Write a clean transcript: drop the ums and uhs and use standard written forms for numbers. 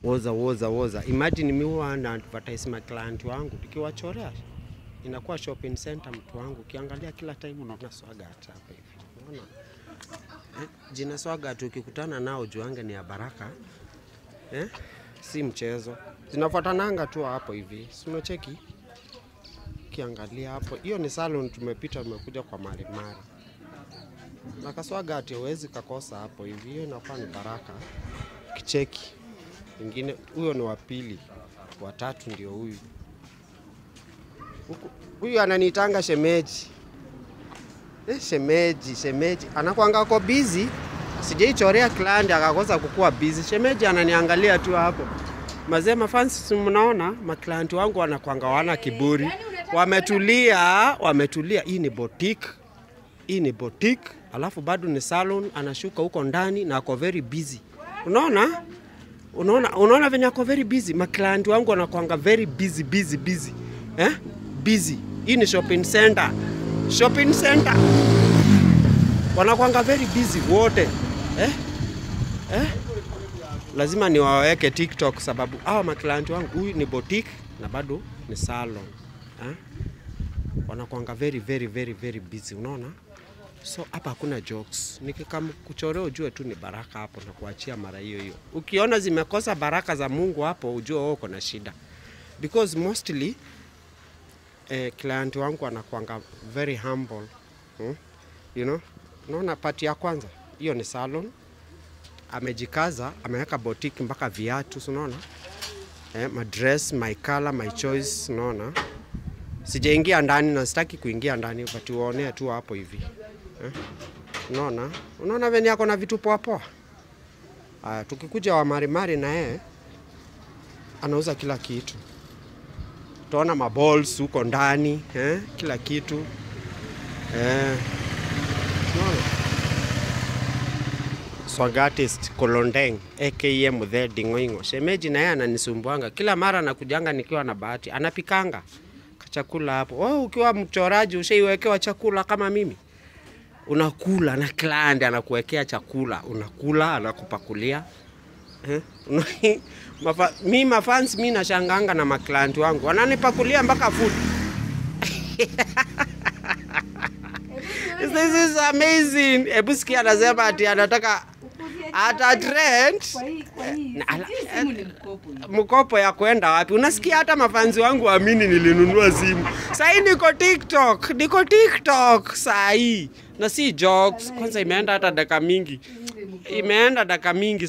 Woza woza woza. Imagine mimi huwa na advertise my client wangu nikiwachorea inakuwa shopping center mtu wangu. Ukiangalia kila time unaona Swagat hapa hivi. Unaona? Jina Swagat ukikutana nao juange ni ya baraka. Si mchezo. Zinafuatananga tu hapo hivi. Si unacheki? Ukiangalia hapo, hiyo ni salon tumepita, tumekuja kwa Marimari. Na kaswagat huwezi kakosa hapo hivi. Hiyo inakuwa ni baraka. Kicheki. Ingine huyo ni wa pili, wa tatu ndio huyu. Huyu ananiitanga shemeji. Shemeji, shemeji. Anakuanga ako busy. Sijaichorea client akakosa kukua busy. Shemeji ananiangalia tu hapo. Mazee mafans mnaona, ma client wangu wanakuanga wana kiburi. Wametulia, wametulia. Hii ni boutique. Hii ni boutique, alafu bado ni salon, anashuka huko ndani na ako very busy. Unaona? Unaona venye ako very busy. Ma client wangu wanakuanga very busy, busy, busy. Busy. Hii ni shopping center. Shopping center. Wanakuanga very busy wote. Lazima niwaweke TikTok sababu hawa ma client wangu, huyu ni boutique na bado ni salon. Wanakuanga very very very very busy, unaona? So hapa hakuna jokes. Nikikakuchorea ujue tu ni baraka hapo na kuachia mara hiyo hiyo. Ukiona zimekosa baraka za Mungu hapo ujue wewe uko na shida. Because mostly client wangu anakuanga very humble. You know? Unaona part ya kwanza, hiyo ni salon. Amejikaza, ameweka boutique mpaka viatu, unaona? My dress, my color, my choice, unaona? Sijaingia ndani na sitaki kuingia ndani, but uone tu hapo hivi. Unaona? Unaona venye yako na vitu poa poa. Tukikuja wa Marimari na yeye anauza kila kitu. Tunaona maballs huko ndani, kila kitu. Unaona? Swagatist Kolondeng aka Muthe Dingoingo. Shemeji na yeye ananisumbuanga. Kila mara nakujanga nikiwa na bahati. Anapikanga chakula hapo. Oh, ukiwa mchoraji ushaiwekewa chakula kama mimi. Unakula na client anakuwekea chakula, unakula anakupakulia. Mi mafans mi nashanganga na maclient wangu. Wananipakulia mpaka food. This is amazing. Ebu sikia anasema ati anataka ata trend. Mkopo ya kwenda wapi? Unasikia hata mafanzi wangu waamini nilinunua simu. Sasa niko TikTok, niko TikTok saa hii. Na si jokes. Kwanza imeenda hata dakika mingi. Imeenda dakika mingi.